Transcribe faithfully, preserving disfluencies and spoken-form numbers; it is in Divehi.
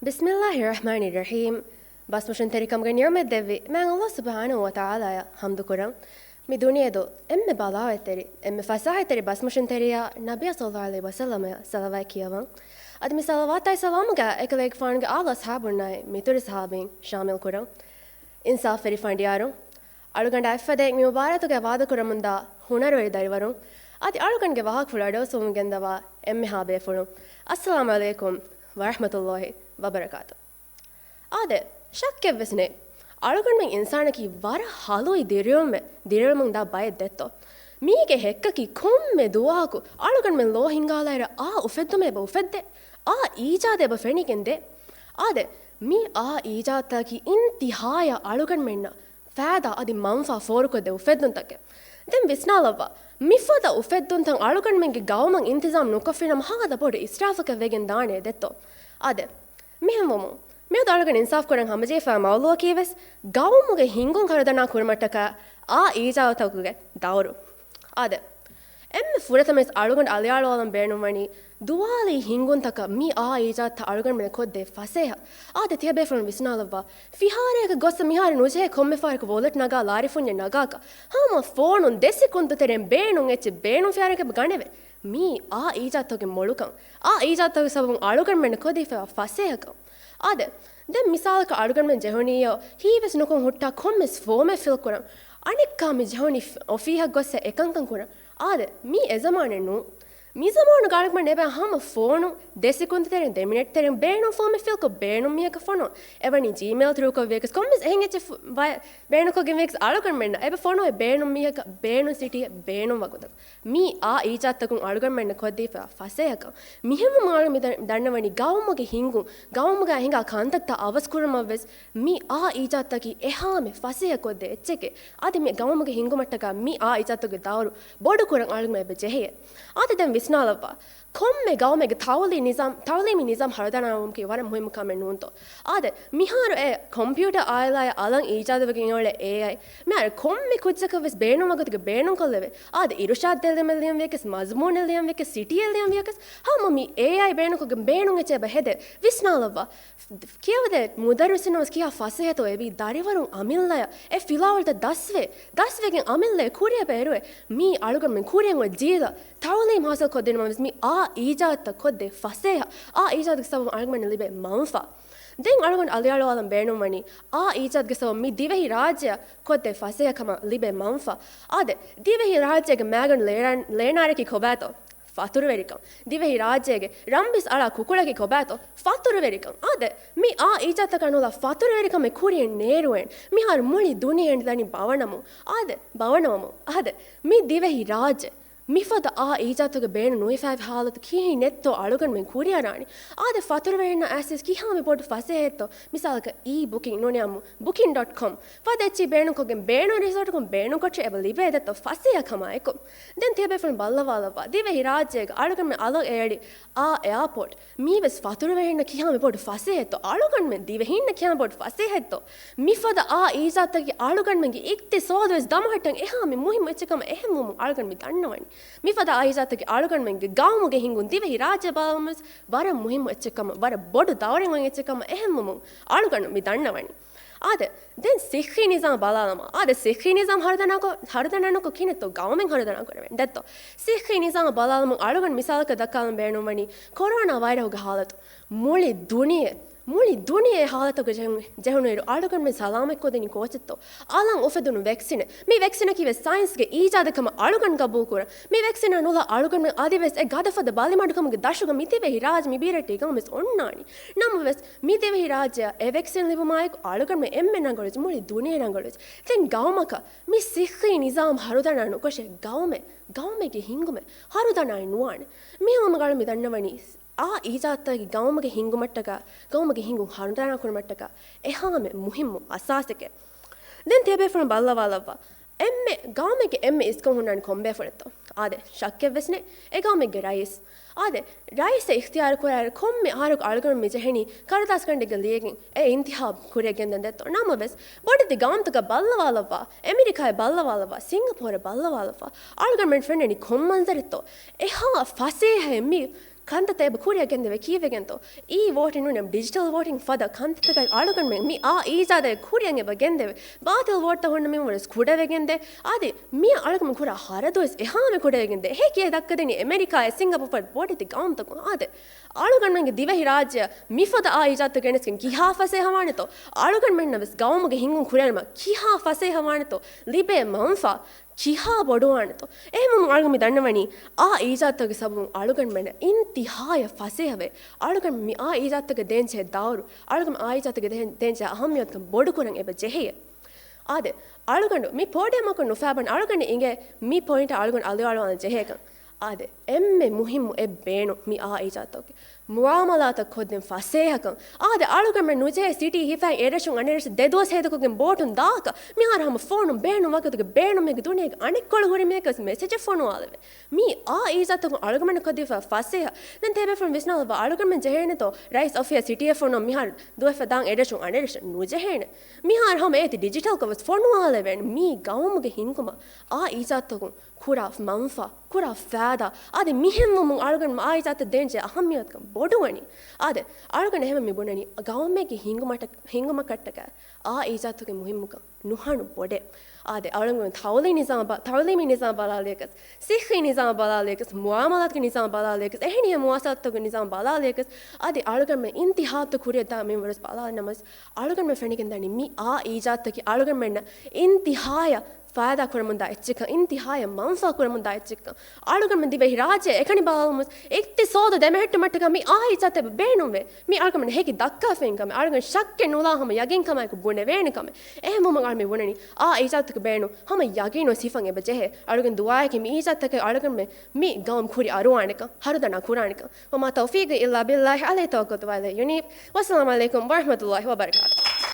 ބިސްމިއްލާހި ރަޙްމާނި ރަޙީމް. ބަސްމޮށުންތެރިކަމުގެ ނިޢުމަތް ދެއްވި މާތް ﷲ ސުބްޙާނަހޫ ވަތަޢާލާއަށް ޙަމްދު ކުރަން. މި ދުނިޔެ ދުށް އެންމެ ބަލާވަތްތެރި، އެންމެ ފަސޭހަތެރި ބަސްމޮށުންތެރިޔާ ނަބިއްޔާ ޞައްލައްލާހު ޢަލައިހި ވަސައްލަމަށް ޞަލަވާތް ކިޔަވަން. އަދި މި ޞަލަވާތާއި ސަލާމުގަ އެކަލޭގެފާނުގެ އާލު އަޞްޙާބުންނާއި މިތުރި ޞަޙާބީން ޝާމިލް ކުރަން. އިންސާފުވެރި ފަނޑިޔާރުން، އަޅުގަނޑާ އެއްފަދައިން މި މުބާރާތުގައި ވާދަކުރަމުންދާ ހުނަރުވެރި ދަރިވަރުން، އަދި އަޅުގަނޑުގެ ވާހަކަފުޅު އަޑުއައްސަވަމުން ގެންދަވާ އެންމެހާ ބޭފުޅުން، އައްސަލާމު ޢަލައިކުމް ވަރަޙްމަތުﷲ ވަބަރަކާތު. އާދެ، ޝައްކެއްވެސް ނެތް. އަޅުގަނޑުމެން އިންސާނަކީ ވަރަށް ހަލުވި ދިރިއުޅުމެއް ދިރިއުޅެމުންދާ ބައެއް ދެއްތޯ. މީގެ ހެއްކަކީ ކޮންމެ ދުވަހަކު އަޅުގަނޑުމެން ލޯ ހިނގާލާއިރަށް އާ އުފެއްދުމެއް އެބަ އުފެއްދޭ. އާ އީޖާދެއް އެބަ ފެނިގެން ދޭ. އާދެ، މި އާ އީޖާދުތަކަކީ އިންތިހާޔަށް އަޅުގަނޑުމެންނަށް ފާއިދާ އަދި މަންފާ ފޯރުކޮށްދޭ އުފެއްދުންތަކެއް. ދެން ވިސްނާލައްވާ، މިފަދަ އުފެއްދުންތައް އަޅުގަނޑުމެންގެ ގައުމަށް އިންތިޒާމް ނުކޮށްފިނަމަ ހާދަ ބޮޑު އިސްރާފަކަށް ވެގެން ދާނެ ދެއްތޯ. އާދެ، މިހެންވުމުން، މިއަދު އަޅުގަނޑު އިންސާފް ކުރަން ހަމަޖެހިފައި މައުޟޫއަކީ ވެސް ގައުމުގެ ހިންގުން ހަރުދަނާ ކުރުމަށްޓަކާ އާ އީޖާދުތަކުގެ ދައުރު. އާދެ، އެންމެ ފުރަތަމަވެސް އަޅުގަނޑު އަލިއަޅުވާލަން ބޭނުންވަނީ ދުވާލީ ހިންގުންތަކަށް މި އާ އީޖާދުތައް އަޅުގަނޑުމެން ކޮށްދޭ ފަސޭހަ. އާދެ، ތިޔަބޭފުޅުން ވިސްނާލައްވާ، ފިހާރައަކަށް ގޮއްސަ މިހާރު ނުޖެހޭ ކޮންމެ ފަހަރަކު ވޯލެޓް ނަގާ ލާރިފުންޏެއް ނަގާކަށް. ހަމަ ފޯނުން ދެ ސެކުންދު ތެރެއިން ބޭނުން އެއްޗެއް ބޭނުން ފިހާރައަކަށް ގަނެވޭ. މީ އާ އީޖާދުތަކުގެ މޮޅުކަން. އާ އީޖާދުތަކުގެ ސަބަބުން އަޅުގަނޑުމެންނަށް ކޮށްދީފައިވާ ފަސޭހަކަން. އާދެ، ދެން މިސާލަކަށް އަޅުގަނޑުމެން ޖެހުނީޔޯ ހީވެސް ނުކޮށް ހުއްޓާ ކޮންމެސް ފޯމެއް ފިލް ކުރަން. އަނެއްކާ މި ޖެހުނީ އޮފީހަށް ގޮއްސަ އެކަންކަން ކުރަން. އާދެ، މީ އެ ޒަމާނެއް ނޫން. މި ޒަމާނުގަ އަޅުގަނޑުމެން އެބަ ހަމަ ފޯނު ދެ ސެކުންދު ތެރެއިން ދެ މިނެޓް ތެރެއިން ބޭނުން ފޯމެއް ފިލްކޮށް ބޭނުން މީހަކަށް ފޮނުވަން. އެވަނީ ޖީމެއިލް ތުރޫކޮށް ވިޔަސް ކޮންމެސް އެހެން އެއްޗެއް ފު-، ބައެއް ބޭނުންކޮށްގެން ވިޔަސް އަޅުގަނޑުމެންނަށް އެބަ ފޮނުވޭ ބޭނުން މީހަކަށް ބޭނުން ސިޓީއެއް ބޭނުން ވަގުތަކު. މީ އާ އީޖާދުތަކުން އަޅުގަނޑުމެންނަށް ކޮށްދީފައިވާ ފަސޭހަކަން. މިހެންވުމުން އަޅުގަނޑު މި ދަ-، ދަންނަވަނީ ގައުމުގެ ހިންގުން، ގައުމުގަ ހިނގާ ކަންތައްތައް އަވަސްކުރުމަށްވެސް މި އާ އީޖާދުތަކީ އެހާމެ ފަސޭހަ ކޮށްދޭ އެއްޗެކޭ. އަދި މި ގައުމުގެ ހިންގުމަށްޓަކާ މި އާ އީޖާދުގެ ދައުރު ބޮޑުކުރަން އަޅުގަނޑު އެބަ ޖެހެޔޭ. އާދެ، ދެން ވިސްނާލައްވާ. ކޮންމެ ގައުމެއްގެ ތައުލީމް ނިޒާމް، ތައުލީމީ ނިޒާމް ހަރުދަނާވުމަކީ ވަރަށް މުހިއްމު ކަމެއް ނޫންތޯ؟ އާދެ، މިހާރު އެ ކޮމްޕިއުޓަރ އާއިލާއަށް އަލަށް އީޖާދުވެގެން އެއުޅޭ އޭއައި. މިހާރު ކޮންމެ ކުއްޖަކަށް ވެސް ބޭނުން ވަގުތުގެ ބޭނުން ކޮށްލެވޭ. އާދެ، އިރުޝާދު ދެއްލުމެއް ލިޔަން ވިޔަސް، މަޒުމޫނެއް ލިޔަން ވިޔަސް، ސިޓީއެއް ލިޔަން ވިޔަސް، ހަމަ މި އޭއައި ބޭނުންކޮށްގެން ބޭނުން އެއްޗެއް އެބަ ހެދޭ. ވިސްނާލައްވާ. ކިޔަވަދޭ މުދައްރިސުންނަށް ވެސް ކިހާ ފަސޭހަތޯ އެވީ. ދަރިވަރުން އަމިއްލަޔަށް އެ ފިލާވަޅުތައް ދަސްވޭ. ދަސްވެގެން އަމިއްލައަށް ކުރިއަށް އެރުވޭ. މީ އަޅުގަނޑުމެން ކުރިއަށް އޮތް ޖީލަށް ތައުލީމް ހާސިލް ކޮށްދިނުމަށް ވެސް މި އާ އީޖާދުތައް ކޮށްދޭ ފަސޭހަ. އާ އީޖާދުގެ ސަބަބުން އަޅުގަނޑަށް ލިބޭ މަންފާ. ދެން އަޅުގަނޑު އަލިއަޅުވާލަން ބޭނުންވަނީ އާ އީޖާދުގެ ސަބަބުން މި ދިވެހި ރާއްޖެއަށް ކޮށްދޭ ފަސޭހަ ކަމަށް ލިބޭ މަންފާ. އާދެ، ދިވެހި ރާއްޖޭގެ މައިގަނޑު ލޭނާ-، ލޭނާރަކީ ކޮބާތޯ؟ ފަތުރުވެރިކަން. ދިވެހި ރާއްޖޭގެ ރަންބިސް އަޅާ ކުކުޅަކީ ކޮބާތޯ؟ ފަތުރުވެރިކަން. އާދެ، މި އާ އީޖާދުތަކާ ނުލާ ފަތުރުވެރިކަމެއް ކުރިއަށް ނޭރުވޭނެ. މިހާރު މުޅި ދުނިޔެ އެނޑިދަނީ ބަވަނަމުން. އާދެ، ބަވަނަމުން. އާދެ، މި ދިވެހި ރާއްޖެ މިފަދަ އާ އީޖާދުތަކުގެ ބޭނުން ނުހިފާވި ހާލަތު ކިހިނެއްތޯ އަޅުގަނޑުމެން ކުރިއަރާނީ. އާދެ، ފަތުރުވެރިންނަށް އައިސް ކިހާ މި ބޮޑު ފަސޭހައެއްތޯ؟ މިސާލަކަށް އީ ބުކިން ނޫނީ އާއްމު ބުކިން ޑޮޓް ކޮމް. ފަދަ އެއްޗެއް ބޭނުންކޮށްގެން ބޭނުން ރިސޯޓަކުން ބޭނުންކޮށް އެބަ ލިބޭ ދެއްތޯ ފަސޭހަ ކަމާއެކު. ދެން ތިޔަބޭފުޅުން ބައްލަވާލައްވާ. ދިވެހި ރާއްޖޭގަ އަޅުގަނޑުމެން އަލަށް އެއަޅި އާ އެއާޕޯޓް. މީވެސް ފަތުރުވެރިންނަށް ކިހާ މި ބޮޑު ފަސޭހައެއްތޯ؟ އަޅުގަނޑުމެން ދިވެހީންނަށް ކިހާ ބޮޑު ފަސޭހައެއްތޯ؟ މިފަދަ އާ އީޖާދުތަކީ އަޅުގަނޑުމެންގެ އިގްތިސޯދު ވެސް ދަމަހައްޓަން އެހާ މި މުހިއްމު އެއްޗެއް ކަމަށް އެހެންވުމުން އަޅުގަނޑު މި ދަންނަވަނީ. މިފަދަ އާ އީޖާދުތަކީ އަޅުގަނޑުމެންގެ ގައުމުގެ ހިންގުން ދިވެހި ރާއްޖެ ބަލާލުމަށް ވެސް ވަރަށް މުހިއްމު އެއްޗެއް ކަމަށް، ވަރަށް ބޮޑު ދައުރެއް އޮތް އެއްޗެއް ކަމަށް އެހެންވުމުން އަޅުގަނޑު މި ދަންނަވަނީ. އާދެ، ދެން ސިއްހީ ނިޒާމް ބަލާލަމާ. އާދެ، ސިއްހީ ނިޒާމް ހަރުދަނާކޮށް، ހަރުދަނާނުކޮށް ކިހިނެއްތޯ ގައުމެއް ހަރުދަނާ ކުރެވެން ދެއްތޯ؟ ސިއްހީ ނިޒާމް ބަލާލަމުން އަޅުގަނޑު މިސާލަކަށް ދައްކާލަން ބޭނުންވަނީ ކޮރޯނާ ވައިރަހުގެ ހާލަތު. މުޅި ދުނިޔެ، މުޅި ދުނިޔެ ހާލަތަކު ޖެހުނު-، ޖެހުނުއިރު އަޅުގަނޑުމެން ސަލާމަތްކޮށްދިނީ ކޯޗެއްތޯ؟ އަލަށް އުފެދުނު ވެކްސިނެއް. މި ވެކްސިނަކީ ވެސް ސައިންސްގެ އީޖާދެއް ކަމަށް އަޅުގަނޑު ގަބޫލުކުރަން. މި ވެކްސިނާ ނުލާ އަޅުގަނޑުމެން އަދިވެސް އެ ގަދަފަދަ ބަލިމަޑުކަމުގެ ދަށުގަ މި ދިވެހި ރާއްޖެ މި ބީރައްޓި ގައުމެއް ވެސް އޮންނާނީ. ނަމަވެސް، މި ދިވެހި ރާއްޖެއަށް އެ ވެކްސިން ލިބުމާއެކު އަޅުގަނޑުމެން އެންމެ ރަނގަޅުވެއްޖެ، މުޅި ދުނިޔެ ރަނގަޅުވެއްޖެ. ދެން ގައުމަކަށް މި ސިއްހީ ނިޒާމް ހަރުދަނާ ނުކޮށެ ގައުމެއް، ގައުމެއްގެ ހިންގުމެއް ހަރުދަނާއެއް ނުވާނެ. މިހާ މަގަޅު މި ދަންނަވަނީ އާ އީޖާދުތަކީ ގައުމުގެ ހިންގުމަށްޓަކާ، ގައުމުގެ ހިންގުން ހަރުދަނާ ކުރުމަށްޓަކާ އެހާމެ މުހިއްމު އަސާސެކޭ. ދެން ތިޔަބޭފުޅުން ބައްލަވާލައްވާ. އެންމެ ގައުމެއްގެ އެންމެ އިސްކޮށް ހުންނާނީ ކޮންބޭފުޅެއްތޯ؟ އާދެ، ޝައްކެއްވެސް ނެތް. އެ ގައުމެއްގެ ރައީސް. އާދެ، ރައީސެއް އިޚްތިޔާރު ކުރާއިރު ކޮންމެ އަހަރަކު އަޅުގަނޑު މި ޖެހެނީ ކަރުދާސް ގަނޑެއްގަ ލިޔެގެން އެ އިންތިހާބު ކުރިއަށް ގެންދަން ދެއްތޯ؟ ނަމަވެސް، ބޮޑެތި ގައުމުތަކަށް ބައްލަވާލައްވާ، އެމެރިކާއަށް ބައްލަވާލައްވާ، ސިންގަޕޯރަށް ބައްލަވާލައްވާ، އަޅުގަނޑުމެން ފެންނަނީ ކޮން މަންޒަރެއްތޯ؟ އެހާ ފަސޭހައެއް މި ކަންތައްތައް އެބަ ކުރިއަށް ގެންދެވޭ ކީއްވެގެންތޯ؟ އީ ވޯޓިން ނޫން ޑިޖިޓަލް ވޯޓިން ފަދަ ކަންތައްތަކަށް އަޅުގަނޑުމެން މި އާ އީޖާދަށް ކުރިއަށް އެބަ ގެންދެވޭ. ބާތިލް ވޯޓްތައް ހުންނަ މީހުން ވެސް ކުޑަވެގެންދޭ. އާދެ، މި އަޅުގަނޑު ކުރާ ހަރަދު ވެސް އެހާމެ ކުޑަވެގެންދޭ. އެހެކި އެ ދައްކަދެނީ އެމެރިކާއެއް ސިންގަޕޫރު ފަދަ ބޮޑެތި ގައުމުތަކުން. އާދެ، އަޅުގަނޑުމެންގެ ދިވެހި ރާއްޖެއަށް މިފަދަ އާ އީޖާދުތައް ގެނެސްގެން ކިހާ ފަސޭހަ ވާނެތޯ؟ އަޅުގަނޑުމެންނަށް ވެސް ގައުމުގެ ހިންގުން ކުރިއަރުމަށް ކިހާ ފަސޭހަ ވާނެތޯ؟ ލިބޭ މަންފާ ކިހާ ބޮޑުވާނެތޯ؟ އެހެންވުމުން އަޅުގަނޑު މި ދަންނަވަނީ، އާ އީޖާދުތަކުގެ ސަބަބުން އަޅުގަނޑުމެންނަށް އިންތިހާޔަށް ފަސޭހަވޭ. އަޅުގަނޑު މި އާ އީޖާދުތަކަށް ދޭންޖެހޭ ދައުރު، އަޅުގަނޑު އާ އީޖާދުތަކަށް ދޭން-، ދޭންޖެހޭ އަހައްމިޔަތުކަން ބޮޑުކުރަން އެބަ ޖެހެޔޭ. އާދެ، އަޅުގަނޑު މި ޕޯޑިއަމަކުން ނުފާބަން އަޅުގަނޑު އިނގޭ މި ޕޮއިންޓަށް އަޅުގަނޑު އަލިއަޅުވާލަން ޖެހޭކަން. އާދެ، އެންމެ މުހިއްމު އެއް ބޭނުން މި އާ އީޖާދުތަކުގެ މުއާމަލާތައް ކޮށްދޭން ފަސޭހަކަން. އާދެ، އަޅުގަނޑުމެން ނުޖެހޭ ސިޓީ ހިފައި އެރަށުން އަނެއްރަށަށް ދެ ދުވަސް ހޭދަކޮށްގެން ބޯޓުން ދާކަށް. މިހާރު ހަމަ ފޯނުން ބޭނުން ވަގުތުގެ ބޭނުމެއްގެ ދުނިޔޭގެ އަނެއްކޮޅު ހުރި މީހަކަށް ވެސް މެސެޖެއް ފޮނުވާލެވޭ. މީ އާ އީޖާދުތަކުން އަޅުގަނޑުމެންނަށް ކޮށްދީފަ ފަސޭހަ. ދެން ތޭބޭފުޅުން ވިސްނާލައްވާ، އަޅުގަނޑުމެން ޖެހޭނެތޯ ރައީސް އޮފީހަށް ސިޓީއެއް ފޮނުވަން މިހާރު ދުވަސް ދާން އެރަށުން އަނެއްރަށަށް؟ ނުޖެހޭނެ. މިހާރު ހަމަ އޭތި ޑިޖިޓަލްކޮށް ވެސް ފޮނުވާލެވޭނެ. މީ ގައުމުގެ ހިންގުމަށް އާ އީޖާދުތަކުން ކުރާ މަންފާ، ކުރާ ފާއިދާ، އާދެ، މިހެންވުމުން އަޅުގަނޑު އާ އީޖާދުތައް ދޭންޖެހޭ އަހައްމިޔަތުކަން ބޮޑުވަނީ. އާދެ، އަޅުގަނޑު އެހެންވެ މި ބުނަނީ ގައުމެއްގެ ހިންގުމަކަށްޓަކައި އާ އީޖާދުތަކުގެ މުހިއްމުކަން ނުހަނު ބޮޑޭ. އާދެ، އަޅުގަނޑު ތައުލީމީ ނިޒާމް ބަ-، ތައުލީމީ ނިޒާމް ބަލާލިޔަކަސް، ސިއްހީ ނިޒާމް ބަލާލިޔަކަސް، މުއާމަލާތުގެ ނިޒާމް ބަލާލިޔަކަސް، އެހެނިހެން މުވާސަލާތުގެ ނިޒާމް ބަލާލިޔަކަސް، އަދި އަޅުގަނޑުމެން އިންތިހާބުތައް ކުރިއަށްދާ މިންވަރު ވެސް ބަލާލި ނަމަވެސް، އަޅުގަނޑުމެން ފެނިގެންދާނީ މި އާ އީޖާދުތަކީ އަޅުގަނޑުމެންނަށް އިންތިހާޔަށް ފައިދާ ކުރަމުންދާ އެއްޗެއްކަން، އިންތިހާޔަށް މަންފާ ކުރަމުންދާ އެއްޗެއްކަން. އަޅުގަނޑުމެން ދިވެހި ރާއްޖެ އެކަނި ބަލާލަމުން އިޤްތިޞާދު ދެމެހެއްޓުމަށްޓަކާ މި އާ އީޖާދުތައް ބޭނުންވޭ. މި އަޅުގަނޑުމެން ހެކި ދައްކާފައިން ކަމެއް. އަޅުގަނޑު ޝައްކެއް ނުލާ ހަމަ ޔަގީންކަމާއެކު ބުނެވޭނެ ކަމެއް. އެހެންވުމުން އަޅުގަނޑު މި ބުނަނީ އާ އީޖާދުތަކުގެ ބޭނުން ހަމަ ޔަގީނު ސިފަން އެބަ ޖެހޭ. އަޅުގަނޑު ދުޢާއަކީ މި އީޖާދުތަކަށް އަޅުގަނޑުމެން މި ގައުމު ކުރި އަރުވާނެކަން، ހަރުދަނާ ކުރާނެކަން. وما توفيقي إلا بالله عليه توكلت وإليه أنيب. والسلام عليكم ورحمة الله وبركاته.